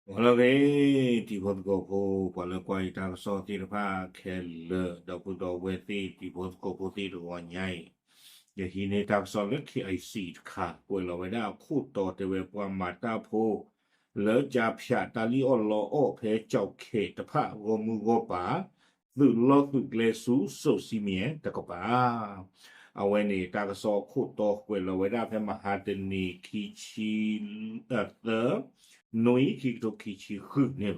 ဂီၤလၢအဂ့ၤ တံၤဖိသကိးဖိ ပှၤလၢကွၢ်ယတၢ်ကစီၣ်သ့ၣ်တဖၣ်ခဲလၢာ် ဒီပုၢ်ဒီဝဲၢ်သ့ၣ် တံၤဖိသကိးဖိသ့ၣ်တဂီၤညါအံၤ, ယဟံးန့ၢ်တၢ်ကစီၣ်လၢ K I C တခါ ကွဲးလီၤဝဲဒၣ်အခိၣ်တီတဲဝဲပှၤမၤတၢ်ဖိ လၢကၠါဖၠးတၢ်လံၣ်အီၣ်လီအီၣ်ဖဲကၠီၣ်ခဲတဖၣ်ဂီၢ်မုၢ်ဂီၢ်ပၤ သုးလီၢ်သုးကျဲဆူစိၤစံမံၤတကပၤ အဝဲန့ၣ် တၢ်ကစီၣ်ခိၣ်တီကွဲးလီၤဝဲဒၣ်ဖဲမဟါတနံၤ ခံဆံသၢ နွံ ခံကထိခံဆံဃုန့ၣ်လီၤ.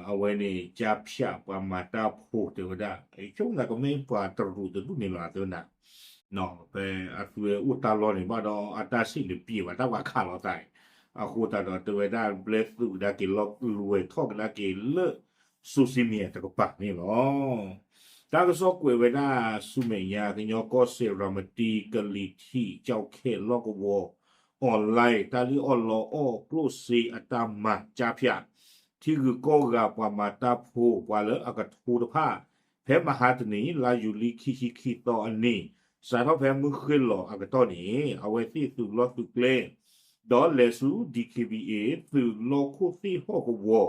အဝဲန့ၣ် ကၠါဖၠးပှၤမၤတၢ်ဖိတဲဝဲဒၣ် ဆိကမိၣ်သးကမ့ၢ်ပှၤတရူးတဒူၣ်န့ၣ်လီၤ အသဝဲဒၣ် ဖဲအသုဝဲအိၣ်တၢ်လီၢ်န့ၣ်ဘၣ်ဒီး အတၢ်စံၣ်န့ၣ်ပှဲၤဘၣ် တၢ်ပှၤခးလီၤသးအံၤ, အဃိသတးဒီးတဲဝဲဒၣ် ဘျဲသုးကဒါက့ၤလၢစိၤစံမံၤတကပၤန့ၣ်လီၤ. တၢ်ကစီၣ်ကွဲးဝဲဒၣ်ဆူမဲာ်ညါ ကညီကီၢ်စဲၣ် ရၤမတံကလံၤထံး ကၠီၣ်ခဲလီၢ်ကဝီၤ online တၢ်လံၣ်အီၣ်လီအီၣ်ကျိၣ်စ့အတၢ်မၤကၠါဖၠး ထံဂုၤကီၢ်ဂၤပှၤမၤတၢ်ဖိ ပှၤလၢအကထိတဖၣ် ဖဲမဟါတနံၤ လါယူၤလံ ခံဆံခံသီအနံၤ စးထီၣ်ဖဲမုၢ်ဃ့ၢ်လီၤအကတီၢ်န့ၣ် အဝဲသ့ၣ်သုးလီၢ်သုးကျဲ ဒီးလဲၤဆူ D K B A သုးလီၢ်ခိၣ်သ့ၣ်ဟီၣ်ကဝီၤ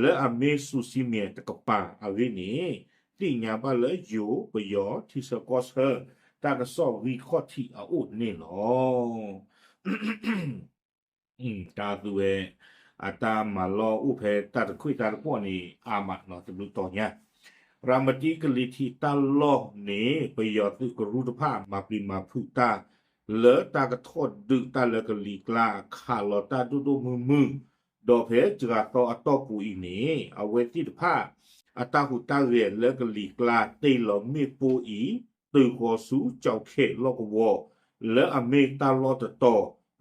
လၢအမ့ၢ်စိၤစံမံၤတကပၤအဂ့ၢ်န့ၣ် သ့ၣ်ညါဘၣ်လၢယိၤပယီၤထံဆၢကီၢ်ဆၢ တၢ်ကစီၣ်ဂံၢ်ခီၣ်ထံးအအိၣ်န့ၣ်လီၤ. တၢ်သုဝဲ အတၢ်မၤလီၢ်အိၣ်ဖဲတၢ်တခွံၣ်တၢ်တပီၢ်န့ၣ် အါမးနီၤ တဘျုးတီၤညါ ရၤမတံကလံၤထံးတၢ်လီၢ်န့ၣ် ပယီၤသုးကရူၢ်တဖၣ် မၤပျံၤမၤဖုးတၢ် လၢတၢ်ကထီၣ်ဒုးတၢ်လၢကလံၤကျါ ခးလီၤတၢ်ဒိၣ်ဒိၣ်မုၢ်မုၢ်, ဒီးဖဲစှၤသီအတီၢ်ပူၤအံၤန့ၣ် အဝဲသ့ၣ်တဖၣ် အတၢ်ဟူးတၢ်ဂဲၤလၢကလံၤကျါ တ့ၢ်လီၤမ့ၣ်ပိၢ်အံၤ တုၤဃီၤဆူကၠီၣ်ခဲလီၢ်ကဝီၤ လၢအမ့ၢ်တၢ်လီၢ်တတီၤ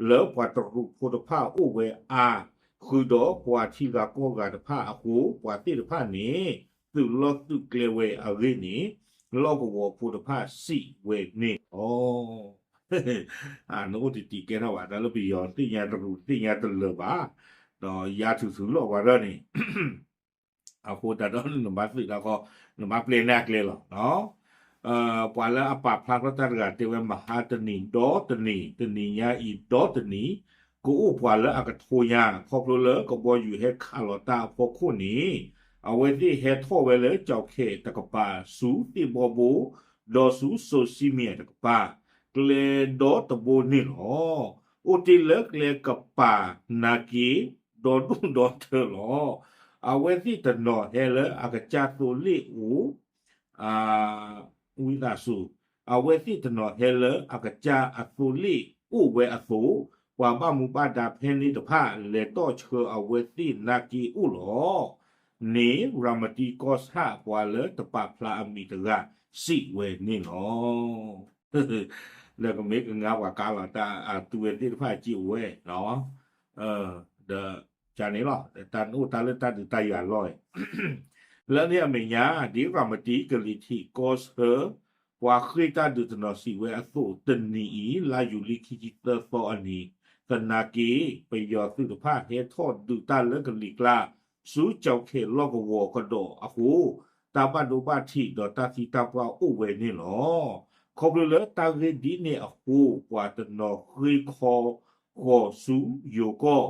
လၢပှၤတရူးဖိတဖၣ်အိၣ်ဝဲအါ ဃုာ်ဒီးပှၤထံဂၤကီၢ်ဂၤတဖၣ်အဃိ ပှၤသ့ၣ်တဖၣ်န့ၣ် သုးလီၢ်သုးကျဲဝဲအဂ့ၢ်န့ၣ် လီၢ်ကဝီၤဖိတဖၣ်စံးဝဲန့ၣ်လီၤ. နအိၣ်တံၤတံၤကဲထီၣ်ဘၣ် တၢ်လၢပယီၤသ့ၣ်ညါတရူးသ့ၣ်ညါတလၢာ်ဘၣ်, ဒီးယါထုးထုးလီၤပှၤဒၢန့ၣ် အဃိသတးဒီးနဘၣ်သုးတၢ်ဃီ နဘၣ်ပျဲန့ၢ်အကျဲလီၤ. ပှၤလၢအပာ်ဖျါထီၣ်တၢ်တဂၤတဲဝဲ မဟါတနံၤဒီတနံၤ တနံၤညါအံၤဒီတနံၤ ကအိၣ်ပှၤလၢအကထိညါ ခီဖျိလၢကဘီယူၤဟဲခးလီၤတၢ်အဖီခိၣ်န့ၣ် အဝဲသ့ၣ်ဟဲထီၣ်ဝဲလၢကၠီၣ်ခဲတကပၤ ဆူသ့ၣ်ဘီဘိ ဒီးဆူစိၤစံမံၤတကပၤ ကျဲဒီတဘိန့ၣ်လီၤ. အိၣ်တ့ၢ်လၢကျဲကပၤနာ်က့ ဒီဒူၣ်ဒီထၢလီၤ. အဝဲသ့ၣ်တနီၤဟဲလၢအကစၢ်သိလ့ၣ်အိၣ် ဝံသးစူၤ အဝဲသ့ၣ်တနီၤဟဲလၢအကစၢ်အသိလ့ၣ်အိၣ်ဝဲအသိး, ပှၤဘၣ်မူဘၣ်ဒါဖဲန့ၣ်တဖၣ် လဲၤတီၢ်ဆှၢအဝဲသ့ၣ်နာ်က့အိၣ်လီၤ. န့ၣ် ရၤမတံကီၢ်ဆၣ်ပှၤလၢတပာ်ဖျါအမံၤတဂၤ စံးဝဲန့ၣ်လီၤ. လၢကမ့ၢ်ကငါပှၤကါလီၤတၢ်အသုဝဲသ့ၣ်တဖၣ်စံးဝဲ, ဒီး ကန့ၣ်လီၤ တၢ်နအိၣ်တၢ်လၢတၢ်ဒုးတၢ်ယၤလီၢ် လၢန့ၣ်အမဲာ်ညါ ဒ်ရၤမတံကလံၤထံးကီၢ်ဆၢ ပှၤဃ့ၢ်တၢ်ဒုးတနီၤစံးဝဲအသိး တနံၤအံၤ လါယူၤလံခံဆံသၢသီအနံၤ သနာ်က့ ပယီၤသုးတဖၣ်ဟဲထီၣ်ဒုးတၢ်လၢကလံၤကျါ ဆူကၠီၣ်ခဲလီၢ်ကဝီၤကဒီးအဃိ တၢ်ဘၣ်ဒိဘၣ်ထံးဒီးတၢ်သံတၢ်ပှၢ်အိၣ်ဝဲန့ၣ်လီၤ. ခီဖျိလၢတၢ်ဂ့ၢ်ဒ်န့ၣ်အဃိ ပှၤတနီၤဃ့ခီဃီၤဆူယိၤကီၢ်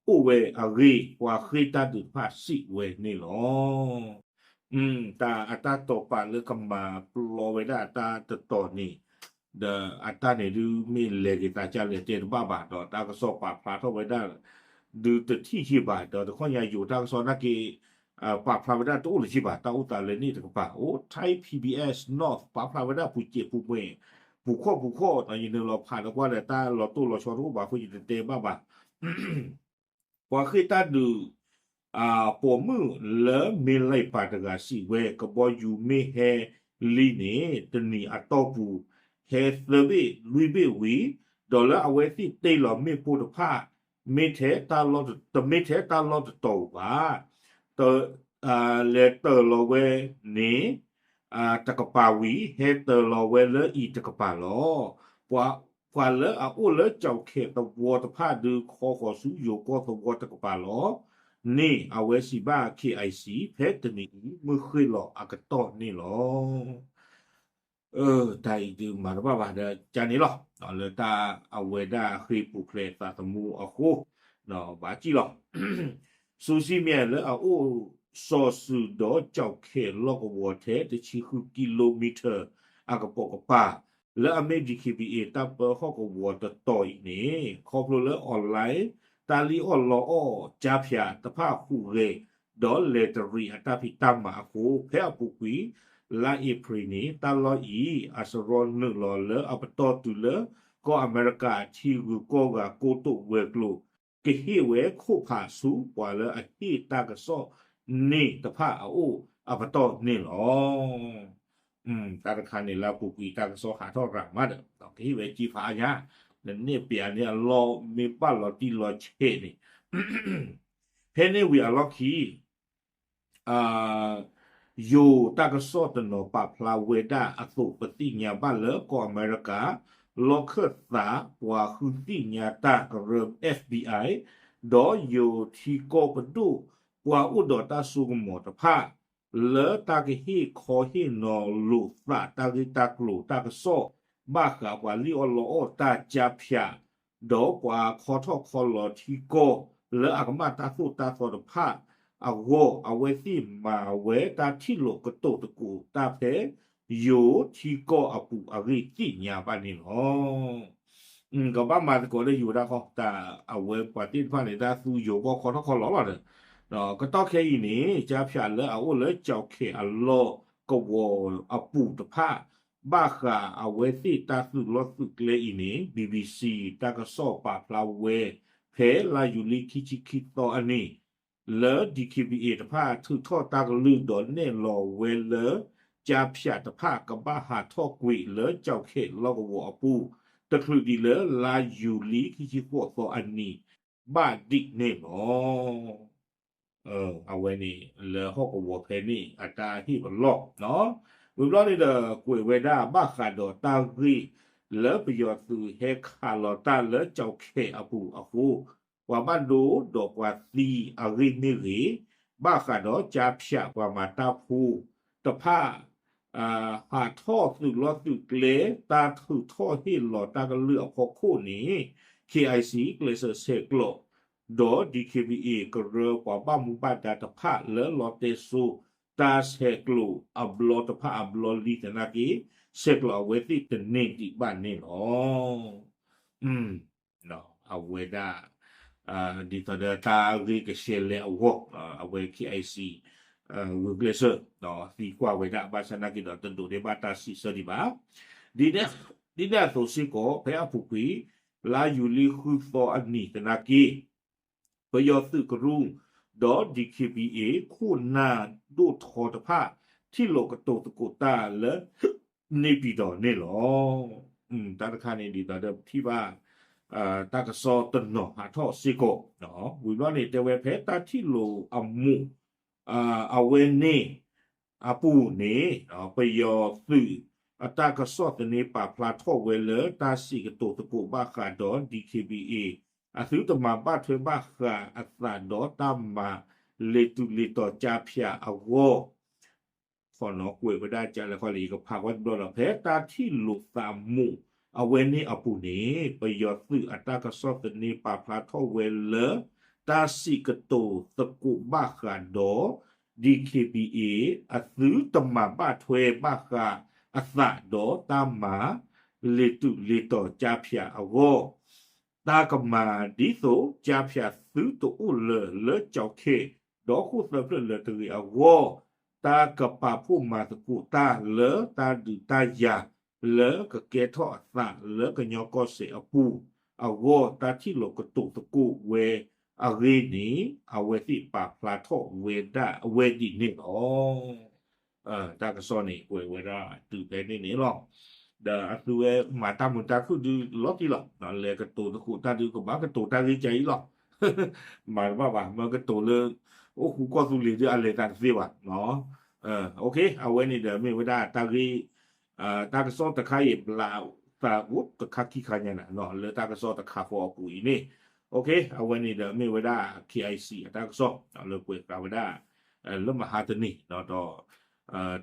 အိၣ်ဝဲအဂ့ၢ် ပှၤဃ့ၢ်တၢ်ဒုးတဖၣ်စံးဝဲန့ၣ်လီၤ. တၢ်အတၢ်တိာ်ပာ်လၢကမၤပျီဝဲဒၣ်အတၢ်တတီၤန့ၣ် ဒီးအတၢ်န့ၣ်ဒုးမ့ၢ်လဲၤက့ၤသးကၢ်လဲၤတဲတဘၣ်ဘၣ် ဒီးတၢ်ကစီၣ်ပာ်ဖျါထီၣ်ဝဲဒၣ် ဒုးတထံၣ်ယံာ်ဘၣ် ဒီးတခီညါယိၤတၢ်ကစီၣ်နာ်က့ ပာ်ဖျါဝဲဒၣ်တအိၣ်လၢၤဘၣ် တၢ်အိၣ်သးလၢန့ၣ်တကပၤ အိၣ် Thai P B S North ပာ်ဖျါဝဲဒၣ်ပူၤစဲးပူၤမှဲ ပူၤခီၣ်ပူၤခီၣ် ယနုာ်လီၤဖးဒီးကွၢ်ဒီးတၢ်လီၤတိၢ်လီၤဆီတအိၣ်ဘၣ်အဃိ ယတတဲဘၣ်ဘၣ် ပှၤဃ့ၢ်တၢ်ဒုး ပိာ်မုၣ်လၢမ့ၢ်လံၣ်ပၤတဂၤစံးဝဲ ကဘီယူၤမ့ၢ်ဟဲလံန့ၣ် တနံၤအတီၢ်ပူၤ ဟဲသၢဘ့ၣ်လွံၢ်ဘ့ၣ်ဝံၤ ဒီးလၢအဝဲသ့ၣ်တ့ၢ်လီၤမ့ၣ်ပိၢ်တဖၣ် မ့ၢ်ထဲတၢ်လီၢ် တမ့ၢ်ထဲတၢ်လီၢ်တတီၤဘၣ် လဲၤတၢၤလီၤဝဲန့ၣ် တကပၤဝံၤ ဟဲတၢၤလီၤဝဲလၢအံၤတကပၤလီၤ. ပှၤလၢအအိၣ်လၢကၠီၣ်ခဲသဝီတဖၣ်ဒုးခီဃီၤဆူယိၤကီၢ်သဝီတကပၤလီၤ. န့ၣ်အဝဲစံးဘၣ် K I C ဖဲတနံၤအံၤ မုၢ်ဃ့ၢ်လီၤအကတီၢ်န့ၣ်လီၤ. တၢ်အံၤဒုးမၤတဘၣ်ဘၣ်ဒီးကန့ၣ်လီၤ. လၢတၢ်အဝဲဒၣ်ဃ့ၢ်ပူၤဖျဲးသးသမူအဃိ ဘၣ်စံၣ်လီၤ. စူစံမ့ၢ်လၢအအိၣ်စီၤစုၤဒီးကၠီၣ်ခဲၣ်လီၢ်ကဝီၤထဲ တဆံဃုကံလိမံထၢၣ် အကပိာ်ကပၤ လၢအမ့ၢ် DKBA တၢ်ပၢဟီၣ်ကဝီၤတတီၤအံၤန့ၣ် ခီဖျိလၢ online တၢ်လံၣ်အီၣ်လီအီၣ် ကၠါဖၠးတဖၣ်ဟူးဂဲၤ ဒီးလဲၤတရံးအတၢ်ဖံးတၢ်မၤအဃိ ဖဲအပူၤကွံာ် လါအ့ဖြ့ၣ်န့ၣ် တၢ်လီၢ်အံၤ အစရီနုာ်လီၤလၢအပတီၢ်တုၤလၢ ကီၢ်အမဲရကၤထံဂုၤကီၢ်ဂၤကိတိာ်ဝဲၤကျိၤ ကဟ့ၣ်ဝဲခိၣ်ဖးဆူပှၤလၢအဟ့ၣ်တၢ်ကစီၣ်န့ၣ်တဖၣ်အအိၣ်အပတီၢ်န့ၣ်လီၤ. တၢ်တခါန့ၣ်လၢအပူၤကွံာ်တၢ်ကစီၣ်ဟးထီၣ်ရၤမးဒီး ကဟ့ၣ်ဝဲကံဖးအါညါ နန့ၢ်ပျးန့ၢ်အလီၢ်မ့ၢ်ဘၣ်လီၤတံၢ်လီၤဆဲးန့ၣ် ဖဲန့ၣ်ဝံၤအလီၢ်ခံ ယိၤတၢ်ကစီၣ်တနီၤပာ်ဖျါဝဲဒၣ်အသိး ပသ့ၣ်ညါဘၣ်လၢကီၢ်အမဲရကၤ လီၢ်ခၢၣ်သး ပှၤဃုသ့ၣ်ညါတၢ်ကရၢ FBI ဒီးယိၤထံကီၢ်ပဒိၣ် ပှၤအိၣ်ဒီးတၢ်စိကမီၤတဖၣ် လၢတၢ်ကဟ့ၣ်ခီဟ့ၣ်နီၤလိာ်သးတၢ်ဂ့ၢ်တၢ်ကျိၤတၢ်ကစီၣ် ဘၣ်ဃးပှၤလံၣ်အီၣ်လီအီၣ်တၢ်ကၠါဖၠး ဒီးပှၤခီထီၣ်ခီလီၤထံကီၢ် လၢအကမၣ်တၢ်သိၣ်တၢ်သီတဖၣ်အဂီၢ် အဝဲသ့ၣ်မၤဝဲတၢ်ထံၣ်လိာ်ကတိၤသကိးတၢ်ဖဲ ယိၤထံကီၢ်အပူၤအဂ့ၢ်သ့ၣ်ညါဘၣ်န့ၣ်လီၤ. ကဘၣ်မၤသကိးလၢယိၤဒၣ်ဃီ တၢ်အဝဲပှၤသ့ၣ်တဖၣ်န့ၣ် တၢ်သူယိၤကီၢ်ခီထီၣ်ခီလီၤလီၤဒီး ကတီၢ်ခဲအံၤန့ၣ် ကၠါဖၠးလၢအအိၣ်လၢကၠီၣ်ခဲၣ်အလီၢ်ကဝီၤအပူၤတဖၣ် ဘၣ်ဃးအဝဲသ့ၣ်တၢ်သုးလီၢ်သုးကျဲအံၤန့ၣ် BBC တၢ်ကစီၣ်ပာ်ဖျါဝဲ ဖဲလါယူၤလံခံဆံခံသီအနံၤ လၢ DKBA တဖၣ်ထုးထီၣ်တၢ်ကလုၢ်ဒီးနဲၣ်လီၤဝဲလၢ ကၠါဖၠးတဖၣ်ကဘၣ်ဟးထီၣ်ကွံာ်လၢကၠီၣ်ခဲၣ်လီၢ်ကဝီၤအပူၤ တချုးဒံးလၢလါယူၤလံခံဆံဃိးသီအနံၤ ဘၣ်ဒံးန့ၣ်လီၤ. အဝဲန့ၣ်လၢဟီၣ်ကဝီၤဖဲန့ၣ် အတၢ်ဟ့ၣ်ပလီၢ် ဝံၤဘျီန့ၣ်ဒီး ကွဲးဝဲဒၣ်ဘၣ်ဃးဒီးတၢ်ဂ့ၢ်လၢပယီၤသုးဟဲခးလီၤတၢ်လၢကၠီၣ်ခဲၣ်အပူၤအဃိ ပှၤဘၣ်ဒိဒီးပှၤသံအဂ့ၢ်မ့ၢ်ဂ့ၤ, ဘၣ်ဃးဒီးကၠါဖၠးပှၤမၤတၢ်ဖိတဖၣ် ဟးထီၣ်သုးလီၢ်သုးကျဲ တၢ်ထုးထီၣ်ဟ့ၣ်လီၤတၢ်ကလုၢ်အဖီခိၣ်န့ၣ် KIC ကျဲးစၢးဆဲးကျိး ဒီး DKBA ကရၢပှၤဘၣ်မူဘၣ်ဒါတဖၣ်လၢလီၤတဲစိ တၢ်ဆဲးကျိးအဘျီတဖၣ်အဘျီလံသနာ်က့ ဆဲးကျိးအဝဲသ့ၣ်တန့ၢ်ဒံးဘၣ်န့ၣ်လီၤ. အဝဲဒၣ် ဒ်သိးဒီးတၢ်ဂ့ၢ်ကဆဲးလဲၤအဂီၢ် အဝဲ KIC ဂုာ်ကျဲးစၢး သံကွၢ်ဝဲဒၣ် ဘၣ်ဆၣ်သနာ်က့ဒီး တဒိးန့ၢ်ဘၣ်တၢ်စံးဆၢဒံးဘၣ်. ဒ်န့ၣ်အသိးစ့ၢ်ကီး ဖဲအပူၤကွံာ် လါယူၤလံဃုသီအနံၤသနာ်က့ ပယီၤသုးကရူၢ် ဒီး DKBA ခိၣ်နၢ်ဒိၣ်ထီတဖၣ် ထံၣ်လိာ်ကတိၤသကိးတၢ်လၢ န့ၣ်ပံၤဒီးန့ၣ်လီၤ. တၢ်တခါန့ၣ်ဒ်သိးဒီးပထံၣ်ဘၣ် တၢ်ကစီၣ်တနီၤဟးထီၣ်စ့ၢ်ကီး ဝံၤဘျီန့ၣ် တဲဝဲဖဲတၢ်ထံၣ်လိာ်အမူး အဝဲန့ၣ် အပူၤန့ၣ် ပယီၤသုးအတၢ်ကစီၣ်သန့ပာ်ဖျါထီၣ်ဝဲလၢ တၢ်စံးကတိၤသကိးဘၣ်ဃးဒီး DKBA အသုတမၤဘၣ်ထွဲဘၣ်ဃးအသးဒီးတၢ်မၤလ့ၤတုၤလ့ၤတီၤကၠါဖၠးအဂီၢ် ခီနီၤကွဲးဝဲဒၣ်ကလဲၤခီလံ ယကဖးကွၢ်တဘျီဒီး ဖဲတၢ်ထံၣ်လိာ်သးမူးအဝဲန့ၣ်အပူၤန့ၣ် ပယီၤသုးအတၢ်ကစီၣ်သန့ပာ်ဖျါထီၣ်ဝဲလၢ တၢ်စံးကတိၤသကိးဘၣ်ဃးဒီး DKBA အသုတမၤဘၣ်ထွဲဘၣ်ဃးအသးဒီးတၢ်မၤလ့ၤတုၤလ့ၤတီၤကၠါဖၠးအဂီၢ် တၢ်ကမၤဒ်သိးကၠါဖၠးသုတအိၣ်လၢၤလၢကၠီၣ်ခဲၣ် ဒီးခိၣ်သၢဖျၢၣ်လၢၤတဂ့ၤအဂီၢ် တၢ်ကပာ်ဖှိၣ်မၤသကိးတၢ်လၢတၢ်ဒုးတၢ်ယၤ လၢကကဲထီၣ်အသးလၢကညီကီၢ်စဲၣ်အပူၤအဂီၢ် တၢ်ထံၣ်လိာ်ကတိၤသကိးဝဲအဂ့ၢ်န့ၣ် အဝဲသ့ၣ်ပာ်ဖျါထီၣ်ဝဲဒၣ်အဝဲဒ်န့ၣ်လီၤ. တၢ်ကစီၣ်န့ၣ် ကွဲးဝဲဒၣ်တုၤဖဲန့ၣ်န့ၣ်လီၤ. ဒီးအသုဝဲမၤတၢ်မုာ်တၢ်ခုၣ်ဒုးလီၤတံၢ်လီၤ. လဲၤကတိၤသကိးတၢ်ဒုးကဘၣ်ကတိၤတၢ်ဂ့ၢ်ကါအံၤလီၤ. မၤတဘၣ်ဘၣ် မ့ၢ်ကတိၤလၢ အိၣ်ဃူကီၢ်သူလ့ၤဒုးအလဲၤသးတသ့ဘၣ်. အဝဲန့ၣ်ဒီးမ့ၢ်ဝဲဒၣ်တၢ်ဂ့ၢ် တၢ်ကစီၣ်တခါအံၤ ဘျးသးအိၣ်တခါခံခါညါန့ၣ် လၢတၢ်ကစီၣ်တခါဃီအပူၤအံၤန့ၣ် အဝဲန့ၣ်ဒီးမ့ၢ်ဝဲဒၣ် KIC အတၢ်ကစီၣ် လၢကွဲးဃာ်ဝဲဒၣ် လၢမဟါတနံၤ ဒီး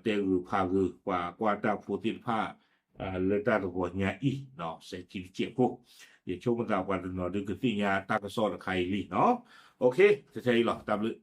တဲဂုာ်ဖးဂုာ် ပှၤကွၢ်တၢ်ဖိသ့ၣ်တဖၣ် လၢတၢ်တဂီၤညါအံၤ စဲးခံတစဲးဖိ ယဆိကမိၣ်သးပှၤတနီၤဒုးကသ့ၣ်ညါတၢ်ကစီၣ်တခါအံၤလံနီၤ. အိၣ်ခ့ ထဲထဲအံၤလီၤ တၢ်ဘျုး